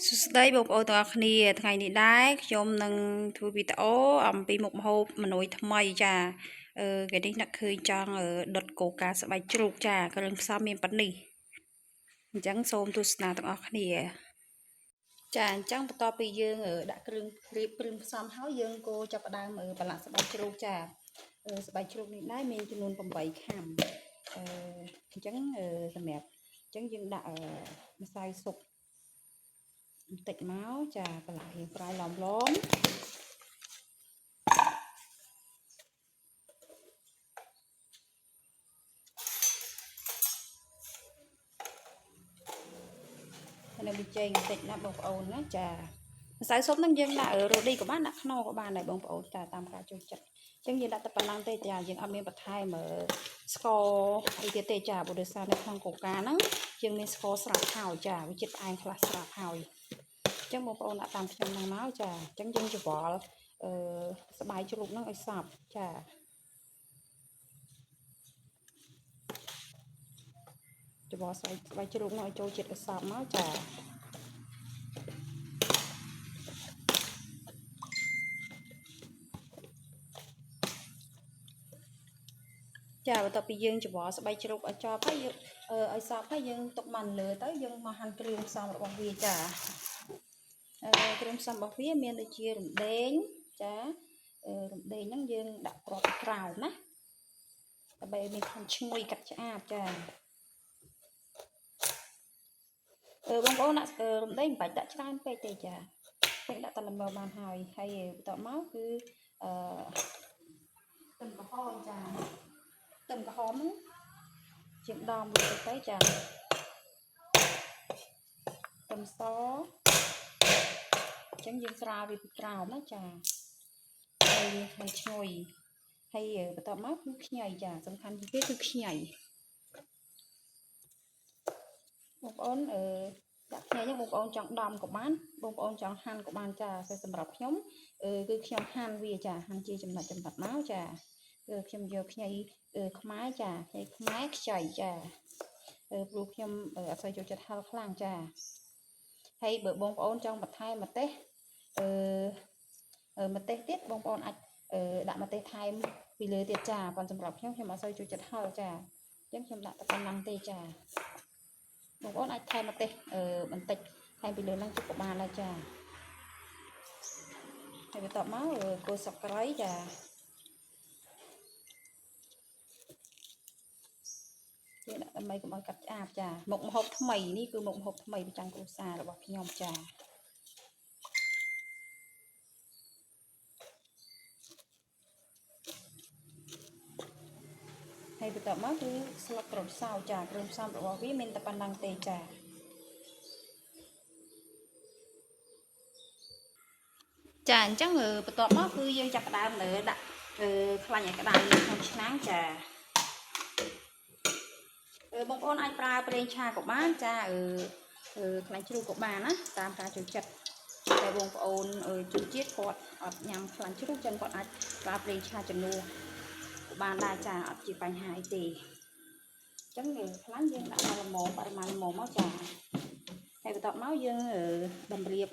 សួស្តីបងប្អូនទាំងអស់គ្នាថ្ងៃនេះដែរខ្ញុំនឹងធ្វើវីដេអូអំពីមុខម្ហូបមនុយថ្មីចាគេនេះនឹកឃើញចង់ដុតកូកាស្បែកជ្រូកចាគ្រឿងផ្សំមានប៉ុណ្នេះអញ្ចឹងសូមទស្សនាទាំងអស់គ្នាចាអញ្ចឹងបន្ទាប់ពីយើងដាក់គ្រឿងរៀបគ្រឿងផ្សំហើយយើងក៏ចាប់ផ្ដើមប្រឡាក់ស្បែកជ្រូកចាស្បែកជ្រូកនេះដែរមានចំនួន8ខាំអញ្ចឹងសម្រាប់អញ្ចឹងយើងដាក់ម្សៅស៊ុបបន្តិចមកចាប្រឡាក់រៀងប្រៃឡំឡំហើយនៅប៊ីចេងបន្តិចណាបងប្អូនណាចាម្សៅស៊ុបហ្នឹងយើងដាក់រ៉ូឌីក៏បានដាក់ខ្នុរក៏បានដែរបងប្អូនចាតាមការចូលចិត្តអញ្ចឹងយើងដាក់តែប៉ុណ្ណឹងទេចាយើងអត់មានបន្ថែមស្ករអីទៀតទេចាព្រោះដោយសារនៅក្នុងកូកាហ្នឹងយើងមានស្ករស្រាប់ហើយចាវាជាតិផ្អែមខ្លះស្រាប់ហើយអញ្ចឹងបងប្អូនដាក់តាមខ្ញុំហ្នឹងមកចាអញ្ចឹងយើងច្របល់អឺស្បែកជ្រូកហ្នឹងឲ្យសព្វចាច្របល់ស្បែកជ្រូកហ្នឹងឲ្យចូលជាតិឲ្យសព្វមកចាចាបន្ទាប់ពីយើងច្របល់ស្បែកជ្រូកឲ្យចប់ហើយយើងឲ្យសព្វហើយយើងទុកបានលើទៅយើងមកហាន់គ្រឿងផ្សំរបស់វាចាគ្រឿងផ្សំរបស់វាមានដូចជារំដេងចារំដេងហ្នឹងយើងដាក់គ្រាប់ក្រោមណាដើម្បីឲ្យមានក្លិនឈ្ងុយកាត់ឆ្អាបចាបងប្អូនដាក់រំដេងមិនបាច់ដាក់ច្រើនពេកទេចាយើងដាក់តែល្មមបានហើយហើយបន្ទាប់មកគឺអឺខ្ទឹមក្រហមចាខ្ទឹមក្រហមហ្នឹងជាងដមវាទៅចាខ្ទឹមសអញ្ចឹងយើងស្រាលវាពីក្រោមណាចាហើយមានក្លិនឈ្ងុយហើយបន្ទាប់មកគឺខ្ញីចាសំខាន់ជាងគេគឺខ្ញីបងប្អូនដាក់ខ្ញីហ្នឹងបងប្អូនចង់ដំក៏បានបងប្អូនចង់ហាន់ក៏បានចាតែសម្រាប់ខ្ញុំគឺខ្ញុំហាន់វាចាហាន់ជាចំណិតចំណិតមកចាគឺខ្ញុំយកខ្ញីខ្មែរចាខ្ញីខ្មែរខ្ចីចាព្រោះខ្ញុំអត់សូវចូលចិត្តហឹរខ្លាំងចាហើយបើបងប្អូនចង់បន្ថែមម្ទេសម្ទេសទៀតបងប្អូនអាចដាក់ម្ទេសថែមពីលើទៀតចាប៉ុន្តែសម្រាប់ខ្ញុំខ្ញុំអត់សូវចូលចិត្តហឹរចាអញ្ចឹងខ្ញុំដាក់តែប៉ុណ្ណឹងទេចាបងប្អូនអាចថែមម្ទេសបន្តិចថែមពីលើហ្នឹងជុកក៏បានដែរចាហើយបន្ទាប់មកគល់ស្លឹកគ្រៃចាយើងដាក់ដើម្បីកុំឲ្យកាត់ឆ្អាបចាមុខម្ហូបថ្មីនេះគឺមុខម្ហូបថ្មីប្រចាំគ្រួសាររបស់ខ្ញុំចាហើយបន្ទាប់មកគឺស្លឹកក្រូចសើចចាគ្រឿងផ្សំរបស់វាមានតែប៉ុណ្ណឹងទេចាចាអញ្ចឹងបន្ទាប់មកគឺយើងចាប់ផ្ដើមនៅដាក់ខ្លាញ់ឲ្យក្តៅក្នុងឆ្នាំងចាបងប្អូនអាចប្រើប្រេងឆាក៏បានចាខ្លាញ់ជ្រូកក៏បានណាតាមការចូលចិត្តតែបងប្អូនជនជាតិគាត់អត់ញ៉ាំខ្លាញ់ជ្រូកចឹងគាត់អាចប្រើប្រេងឆាជំនួសក៏បានដែរចាអត់ជាបញ្ហាអីទេអញ្ចឹងខ្លាញ់យើងដាក់មកល្មមបរិមាណល្មមមកចាហើយបន្ទាប់មកយើងតម្រៀប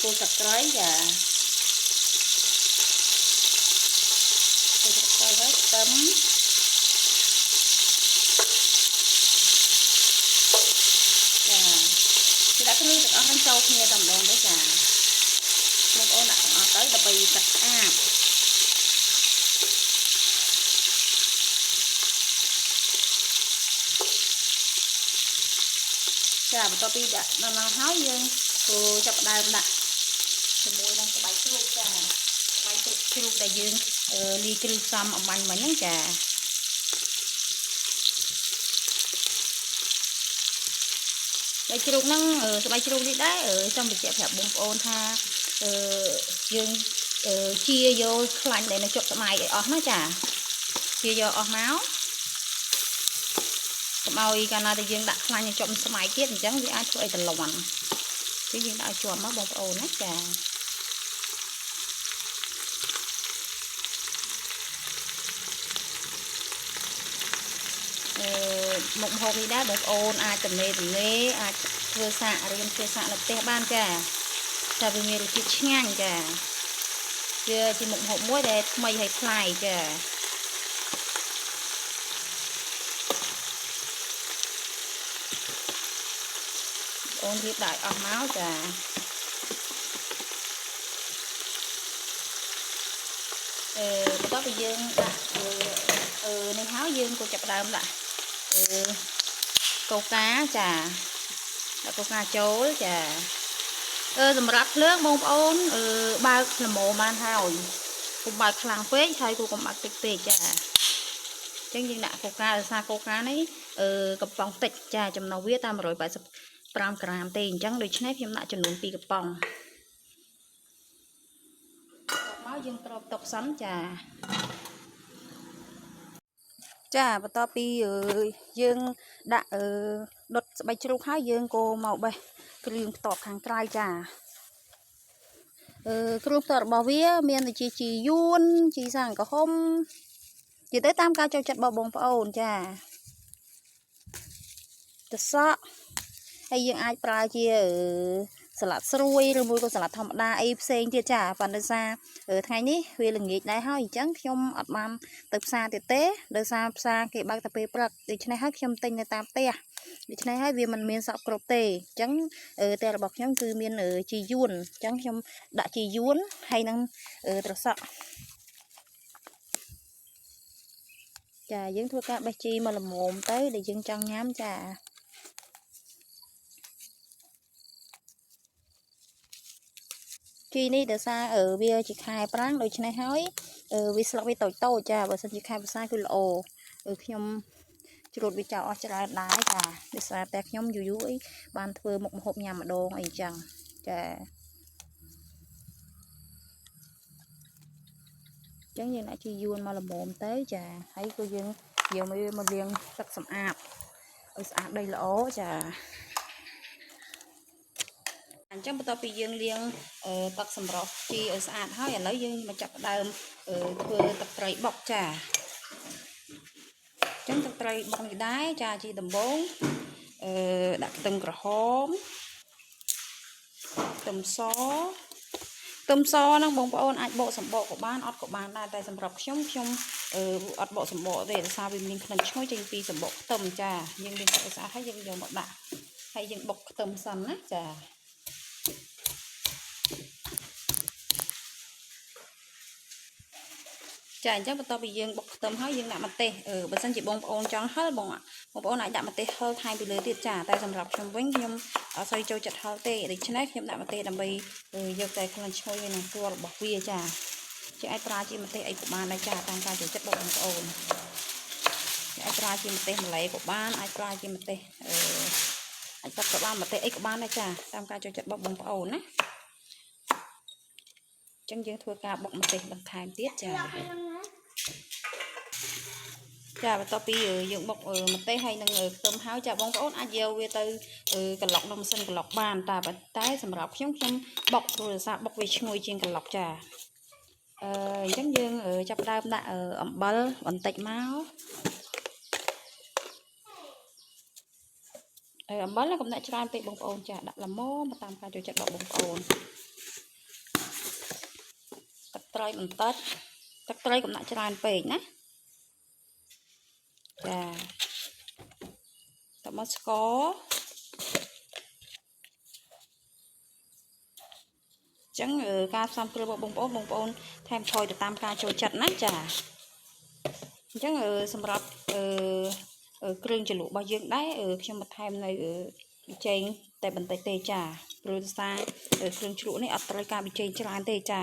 គល់ស្លឹកគ្រៃចាគល់ស្លឹកគ្រៃហើយខ្ទឹមចាគេដាក់គ្រឿងទាំងអស់ហ្នឹងចូលគ្នាតែម្ដងទៅចាបងប្អូនដាក់ទាំងអស់ទៅដើម្បីកាត់ឆ្អាបចាបន្ទាប់ពីដាក់ដល់មកហើយយើងក៏ចាប់ផ្ដើមដាក់ជាមួយនឹងស្បែកជ្រូកចាស្បែកជ្រូកដែលយើងលាយគ្រឿងផ្សំអំបញ្ញមិញហ្នឹងចាស្បែកជ្រូកហ្នឹងស្បែកជ្រូកនេះដែរចង់បញ្ជាក់ប្រាប់បងប្អូនថាយើងជាយកខ្លាញ់ដែលនៅជាប់ស្បែកឲ្យអស់ណាចាជាយកអស់មកកុំឲ្យកាលណាតែយើងដាក់ខ្លាញ់ឲ្យជាប់ស្បែកទៀតអញ្ចឹងវាអាចធ្វើឲ្យត្រលន់គឺយើងដាក់ឲ្យជាប់មកបងប្អូនណាចា មុខម្ហូបនេះដែរបងប្អូនអាចទំនេរទំនេរអាចធ្វើសាករៀនធ្វើសាកនៅផ្ទះបានចាតែវាមានរសជាតិឆ្ងាញ់ចាវាជាមុខម្ហូបមួយដែលថ្មីហើយប្លែកចាអូនរៀបដាក់ឲ្យអស់មកចាបន្ទាប់ពីយើងដាក់នេះហើយយើងក៏ចាប់ផ្ដើមដាក់កូកាចាដាក់កូកាចូលចាសម្រាប់ភ្លើងបងប្អូនបើកល្មមបានហើយកុំបើកខ្លាំងពេកហើយក៏កុំបើកតិចពេកចាអញ្ចឹងយើងដាក់កូកាដោយសារកូកានេះកំប៉ុងតិចចាចំណុះវាតាម185ក្រាមទេអញ្ចឹងដូច្នេះខ្ញុំដាក់ចំនួន2កំប៉ុងមកយើងគ្របទុកសិនចាចាបន្ទាប់ពីយើងដាក់ដុតស្បែកជ្រូកហើយយើងក៏មកបេះគ្រឿងផ្ទាប់ខាងក្រៅចាគ្រឿងផ្ទាប់របស់វាមានដូចជាជីយួនជីសាំងក្រហមនិយាយទៅតាមការចូលចិត្តរបស់បងប្អូនចាទឹកសក់ហើយយើងអាចប្រើជាសាឡាត់ស្រួយឬមួយក៏សាឡាត់ធម្មតាអីផ្សេងទៀតចាប៉ុន្តែដោយសារថ្ងៃនេះវាល្ងាចដែរហើយអញ្ចឹងខ្ញុំអត់បានទៅផ្សារទៀតទេដោយសារផ្សារគេបើកតែពេលព្រឹកដូច្នេះហើយខ្ញុំទិញនៅតាមផ្ទះដូច្នេះហើយវាមិនមានសពគ្រប់ទេអញ្ចឹងផ្ទះរបស់ខ្ញុំគឺមានជីយួនអញ្ចឹងខ្ញុំដាក់ជីយួនហើយនឹងត្រសក់ចាយើងធ្វើការបេះជីមកល្មមទៅដែលយើងចង់ញ៉ាំចាជីនេះដោយសារវាជាខែប្រាំងដូច្នេះហើយវាស្លឹកវាតូចតូចចាបើសិនជាខែវស្សាគឺល្អខ្ញុំជ្រូតវាចោលអស់ច្រើនដែរចាដោយសារតែខ្ញុំយូរយូរអីបានធ្វើមុខម្ហូបញ៉ាំម្ដងអីចឹងចាអញ្ចឹងយើងដាក់ជីយួនមកល្មមទៅចាហើយក៏យើងយកមកលាងទឹកសម្អាតឲ្យស្អាតដីល្អចាអញ្ចឹងបន្ទាប់ពីយើងលាងទឹកសម្រស់ជីឲ្យស្អាតហើយឥឡូវយើងមកចាប់ផ្ដើមធ្វើទឹកត្រីបុកចាអញ្ចឹងទឹកត្រីបុកនេះដែរចាជាដំបូងដាក់ខ្ទឹមក្រហមខ្ទឹមសខ្ទឹមសហ្នឹងបងប្អូនអាចបកសម្បកក៏បានអត់ក៏បានដែរតែសម្រាប់ខ្ញុំខ្ញុំអត់បកសម្បកទេដោយសារវាមានក្លិនឈ្ងុយចេញពីសម្បកខ្ទឹមចាយើងលាងទឹកឲ្យស្អាតហើយយើងយកមកដាក់ហើយយើងបុកខ្ទឹមសិនណាចាចាអញ្ចឹងបន្ទាប់ពីយើងបុកខ្ទឹមហើយយើងដាក់ម្ទេសបើសិនជាបងប្អូនចង់ហឹរបងប្អូនអាចដាក់ម្ទេសហឹរថែមពីលើទៀតចាតែសម្រាប់ខ្ញុំវិញខ្ញុំអត់សូវចូលចិត្តហឹរទេដូច្នេះខ្ញុំដាក់ម្ទេសដើម្បីយកតែក្លិនឈ្ងុយហើយនឹងពណ៌របស់វាចាជាអាចប្រើជាម្ទេសអីក៏បានដែរចាតាមការចូលចិត្តរបស់បងប្អូនអាចប្រើជាម្ទេសម្លេក៏បានអាចប្រើជាម្ទេសអាចទឹកក៏បានម្ទេសអីក៏បានដែរចាតាមការចូលចិត្តរបស់បងប្អូនណាអញ្ចឹងយើងធ្វើការបុកម្ទេសបន្ថែមទៀតចាចាបន្ទាប់ពីយើងបុកម្ទេសហើយនឹងខ្ទឹមហើយចាបងប្អូនអាចយកវាទៅក្លុកនៅម៉ាស៊ីនក្លុកបានតែសម្រាប់ខ្ញុំខ្ញុំបុកព្រោះដោយសារបុកវាឈ្ងុយជាងក្លុកចាអញ្ចឹងយើងចាប់ផ្ដើមដាក់អំបិលបន្តិចមកអំបិលកុំដាក់ច្រើនពេកបងប្អូនចាដាក់ល្មមតាមការចូលចិត្តរបស់បងប្អូនទឹកត្រីបន្តិចទឹកត្រីកុំដាក់ច្រើនពេកណាចាតមកស្ករចឹងការផ្សំគ្រឿងរបស់បងប្អូនបងប្អូនថែមថយទៅតាមការចូលចិត្តណាចាអញ្ចឹងសម្រាប់គ្រឿងជ្រលក់របស់យើងដែរខ្ញុំបន្ថែមនៅប៊ីចេងតែបន្តិចទេចាព្រោះសារគ្រឿងជ្រលក់នេះអត់ត្រូវការប៊ីចេងច្រើនទេចា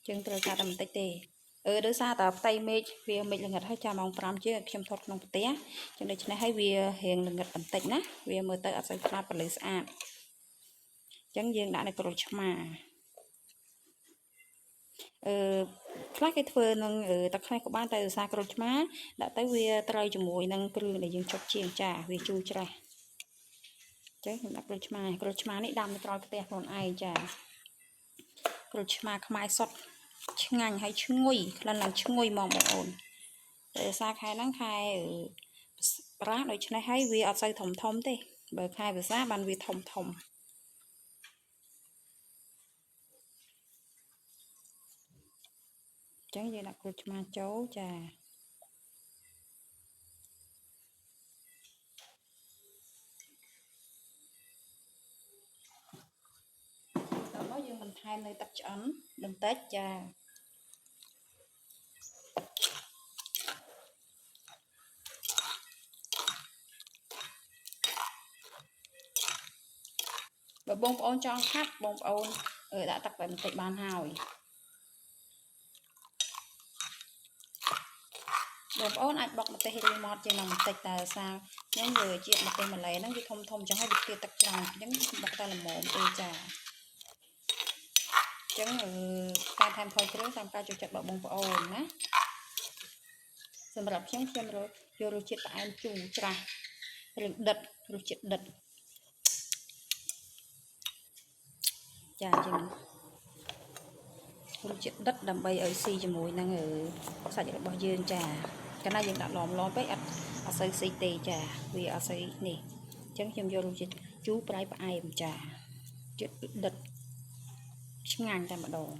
យើងត្រូវការតែបន្តិចទេដោយសារតែផ្ទៃមេឃវាមេឃល្ងិតហើយចាម៉ោង5ជាងខ្ញុំថតក្នុងផ្ទះចឹងដូច្នេះហើយវារៀងល្ងិតបន្តិចណាវាមើលទៅអត់សូវខ្លាចពន្លឺស្អាតចឹងយើងដាក់នៅក្រូចឆ្មាខ្លះគេធ្វើនឹងទឹកខ្មេះក៏បានតែដោយសារក្រូចឆ្មាដាក់ទៅវាត្រូវជាមួយនឹងគ្រឿងដែលយើងចុកជាងចាវាជូរច្រេះចឹងខ្ញុំដាក់ក្រូចឆ្មាក្រូចឆ្មានេះដាំនៅក្រោយផ្ទះខ្លួនឯងចាក្រូចឆ្មាខ្មែរសុទ្ធឆ្ងាញ់ហើយឈ្ងុយក្លិនឡើងឈ្ងុយហ្មងបងប្អូនតែដោយសារខែហ្នឹងខែ ប្រាំងដូច្នេះហើយវាអត់សូវធំធំទេបើខែវស្សាបានវាធំធំអញ្ចឹងយើងដាក់ក្រូចឆ្មាចូលចាតមកយើងបន្ថែមនៅទឹកឆ្អិនបន្តិចចាបើបងប្អូនចង់ខាត់បងប្អូនដាក់ទឹកតែបន្តិចបានហើយបងប្អូនអាចបុកម្ទេសរៀងម៉ត់ជាងនឹងបន្តិចតែសារខ្ញុំវាជាតិម្ទេសម្លេហ្នឹងវាធំធំអញ្ចឹងហើយវាទាទឹកច្រើនអញ្ចឹងបុកតែល្មមទេចាអញ្ចឹងការថែមថយគ្រឿងតាមការចូលចិត្តរបស់បងប្អូនណាសម្រាប់ខ្ញុំខ្ញុំយករសជាតិផ្អែមជូរច្រាស់ឬដិតរសជាតិដិតចាជាងរសជាតិដិតដើម្បីឲ្យស៊ីជាមួយនឹងសាច់របស់យើងចាកាលណាយើងដាក់ឡមឡមពេកអត់សូវស៊ីទេចាវាអត់សូវនេះអញ្ចឹងខ្ញុំយករសជាតិជូរប្រៃផ្អែមចាជាតិដិតឆ្ងាញ់តែម្ដង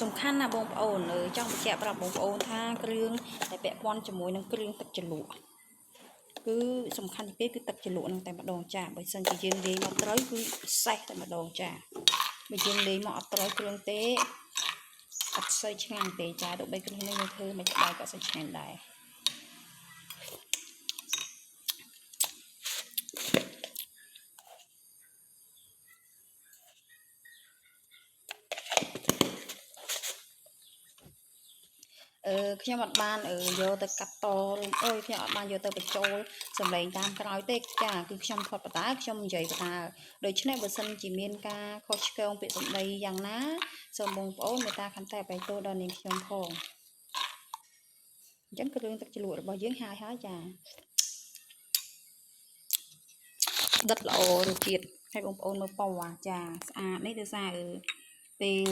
សំខាន់ណាស់បងប្អូនចង់បញ្ជាក់ប្រាប់បងប្អូនថាគ្រឿងដែលពាក់ព័ន្ធជាមួយនឹងគ្រឿងទឹកជ្រលក់គឺសំខាន់ជាងគេគឺទឹកជ្រលក់ហ្នឹងតែម្ដងចាបើសិនជាយើងលាយមកត្រូវគឺពិសេសតែម្ដងចាបើយើងលាយមកអត់ត្រូវគ្រឿងទេអត់សូវឆ្ងាញ់ទេចាទោះបីគ្រឿងនេះយើងធ្វើមិនក្តៅក៏អត់សូវឆ្ងាញ់ដែរខ្ញុំអត់បានយកទៅកាត់តអូយខ្ញុំអត់បានយកទៅបញ្ចូលសម្លេងតាមក្រោយទេចាគឺខ្ញុំថតបតាខ្ញុំនិយាយបតាដូច្នេះបើសិនជាមានការខុសឆ្គងពាក្យសម្ដីយ៉ាងណាសូមបងប្អូនមេត្តាខន្តីអភ័យទោសដល់នាងខ្ញុំផងអញ្ចឹងគ្រឿងទឹកជ្រលក់របស់យើងហើយហើយចាដិតល្អរសជាតិហើយបងប្អូនមើលពណ៌ចាស្អាតនេះដោយសារពេល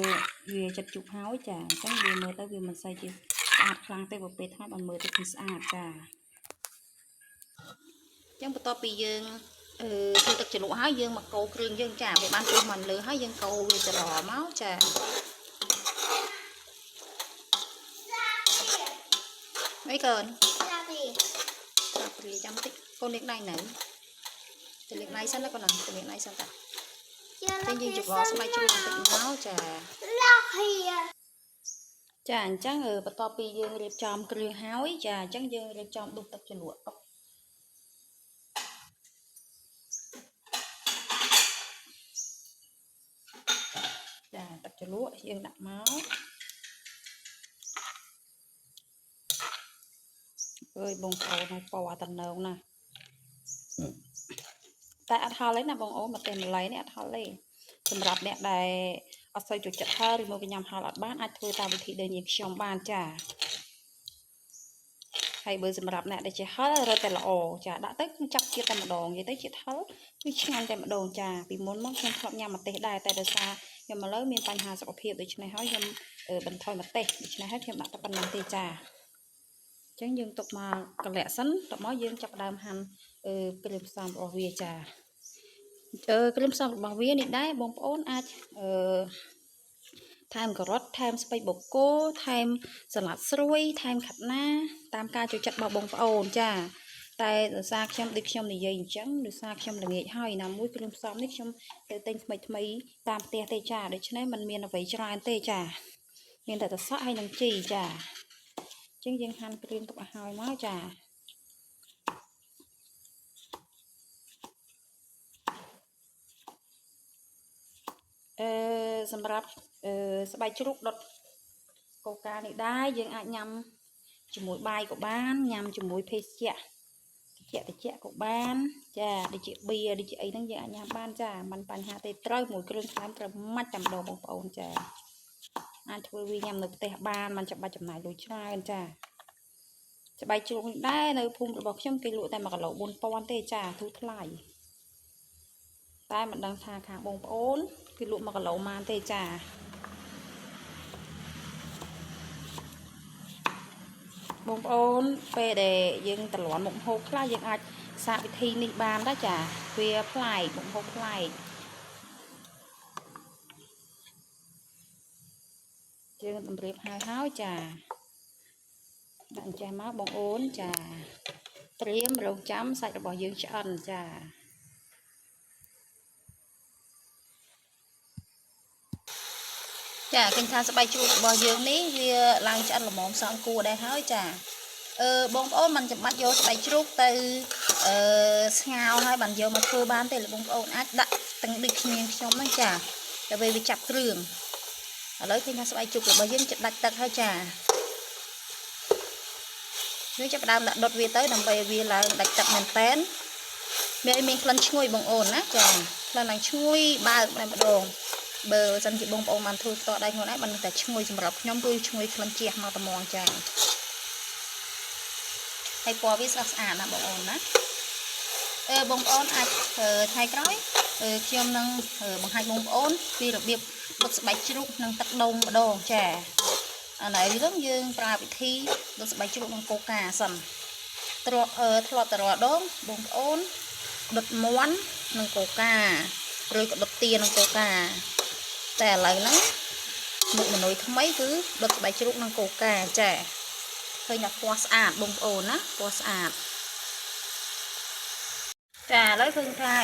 វាចិត្តជុកហើយចាអញ្ចឹងវាមើលទៅវាមិនសូវជាស្អាតខ្លាំងទេបើពេលថ្ងៃបានមើលទៅគឺស្អាតចាអញ្ចឹងបន្ទាប់ពីយើងធ្វើទឹកជ្រលក់ហើយយើងមកកូរគ្រឿងយើងចាវាបានពុះមកលើហើយយើងកូរវាច្រមកចាអីកូន ស្លាបព្រា ស្លាបព្រាចាំតិចកូនលាងដៃនៅទៅលាងដៃសិនណាកូនណាទៅលាងដៃសិនតា ជា តែយើងច្របល់ស្បែកជ្រូកបន្តិចមកចា ស្លាបព្រា ចាអញ្ចឹងបន្ទាប់ពីយើងរៀបចំគ្រឿងហើយចាអញ្ចឹងយើងរៀបចំដួសទឹកជ្រលក់ទុកចាទឹកជ្រលក់យើងដាក់មកអើយបងប្អូនឲ្យពណ៌តំណងណាតែអត់ហល់ទេណាបងអូនម្ទេសម្លៃនេះអត់ហល់ទេសម្រាប់អ្នកដែលអត់សូវចូលចិត្តហល់ឬមកញ៉ាំហល់អត់បានអាចធ្វើតាមវិធីដូចនាងខ្ញុំបានចាហើយបើសម្រាប់អ្នកដែលចេះហល់រត់តែល្អចាដាក់ទៅគឺចាប់ជាតិតែម្ដងនិយាយទៅជាតិហល់គឺឆ្ងាញ់តែម្ដងចាពីមុនមកខ្ញុំធ្លាប់ញ៉ាំម្ទេសដែរតែដោយសារខ្ញុំឥឡូវមានបញ្ហាសុខភាពដូច្នេះហើយខ្ញុំបន្ថយម្ទេសដូច្នេះហើយខ្ញុំដាក់តែប៉ុណ្ណឹងទេចាអញ្ចឹងយើងទុកមកកលៈសិនតមកយើងចាប់ផ្ដើមហាន់គ្រឿងផ្សំរបស់វាចាគ្រឿងផ្សំរបស់វានេះដែរបងប្អូនអាចអឺថែមការ៉ុតថែមស្ពៃបូកូថែមសាឡាត់ស្រួយថែមខាត់ណាតាមការចូលចិត្តរបស់បងប្អូនចាតែដោយសារខ្ញុំដូចខ្ញុំនិយាយអញ្ចឹងដោយសារខ្ញុំល្ងាចហើយណាមួយគ្រឿងផ្សំនេះខ្ញុំទៅទិញថ្មីថ្មីតាមផ្ទះទេចាដូច្នេះมันមានអ្វីច្រើនទេចាមានតែតសក់ហើយនឹងជីចាអញ្ចឹងយើងហាន់គ្រឿងទុកឲ្យហើយមកចាសម្រាប់ស្បែកជ្រូកដុតកូកានេះដែរយើងអាចញ៉ាំជាមួយបាយក៏បានញ៉ាំជាមួយភេសជ្ជៈតិចតិចក៏បានចាដូចជាបៀដូចជាអីហ្នឹងយើងអាចញ៉ាំបានចាมันបញ្ហាទេត្រូវមួយគ្រឿងថ្លើមត្រូវម៉ាច់តែម្ដងបងប្អូនចាអាចធ្វើវាញ៉ាំនៅផ្ទះបានมันចាំបាច់ចំណាយលុយច្រើនចាស្បែកជ្រូកនេះដែរនៅភូមិរបស់ខ្ញុំគេលក់តែ1គីឡូ4000ទេចាធូរថ្លៃតែមិនដឹងថាខាងបងប្អូនគេលក់1គីឡូម៉ានទេចា បងប្អូនពេលដែលយើងត្រលន់មុខម្ហូបខ្លះយើងអាចសាកវិធីនេះបានដែរចាវាប្លែកមុខម្ហូបប្លែកយើងតម្រៀបហើយហើយចាដាក់អញ្ចេះមកបងអូនចាត្រៀមរងចាំសាច់របស់យើងឆ្អិនចាចាឃើញថាស្បែកជ្រូករបស់យើងនេះវាឡើងឆ្អិនល្មមសមគួរដែរហើយចាបងប្អូនមិនចាំបាច់យកស្បែកជ្រូកទៅស្ងោរហើយបានយកមកធ្វើបានទេបងប្អូនអាចដាក់ទាំងដូចគ្នាខ្ញុំហ្នឹងចាដើម្បីវាចាប់គ្រឿងឥឡូវឃើញថាស្បែកជ្រូករបស់យើងចិត្តដាច់ទឹកហើយចាយើងចាប់ផ្ដើមដាក់ដុតវាទៅដើម្បីឲ្យវាឡើងដាច់ទឹកមែនតែនមានក្លិនឈ្ងុយបងអូនណាចាក្លិនឡើងឈ្ងុយបើកតែម្ដងបើសិនជាបងប្អូនបានធ្វើផ្ទាល់ដៃខ្លួនឯងបានតែឈ្ងុយសម្រាប់ខ្ញុំគឺឈ្ងុយក្លិនជះមកត្មងចាហើយពណ៌វាស្រស់ស្អាតណាបងអូនណាបងប្អូនអាចថ្ងៃក្រោយខ្ញុំនឹងបង្ហាញបងប្អូនពីរបៀបដុតស្បែកជ្រូកនិងទឹកដូងម្ដងចាឥឡូវនេះយើងប្រើវិធីដុតស្បែកជ្រូកនិងកូកាសិនធ្លាប់តែរាល់ដងបងប្អូនដុតមាន់និងកូកាឬក៏ដុតទានិងកូកាតែឥឡូវហ្នឹងមុខមនុយថ្មីគឺដុតស្បែកជ្រូកនិងកូកាចាឃើញថាពណ៌ស្អាតបងប្អូនណាពណ៌ស្អាតចាឥឡូវឃើញថា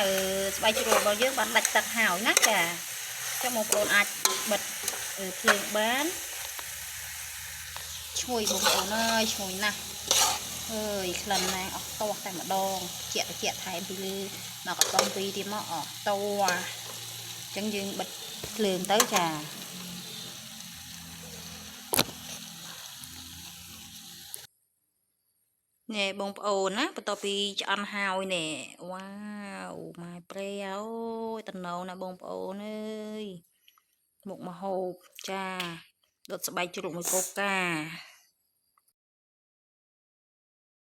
ស្បែកជ្រូករបស់យើងបានដាច់ទឹកហើយណាចាចឹងបងប្អូនអាចបិទភ្លើងបានឈ្ងុយបងប្អូនអើយឈ្ងុយណាស់អើយក្លិនណាអស់តោះតែម្ដងជាក់ជាក់ថែមពីលើមកកតុងពីរទៀតមកអស់តោះអញ្ចឹងយើងបិទភ្លើងទៅចានេះបងប្អូនណាបន្ទាប់ពីឆ្អិនហើយនេះវ៉ាវម៉ែព្រែអូយតំណងណាបងប្អូនអើយមុខម្ហូបចាដុតស្បែកជ្រូកមួយកូកា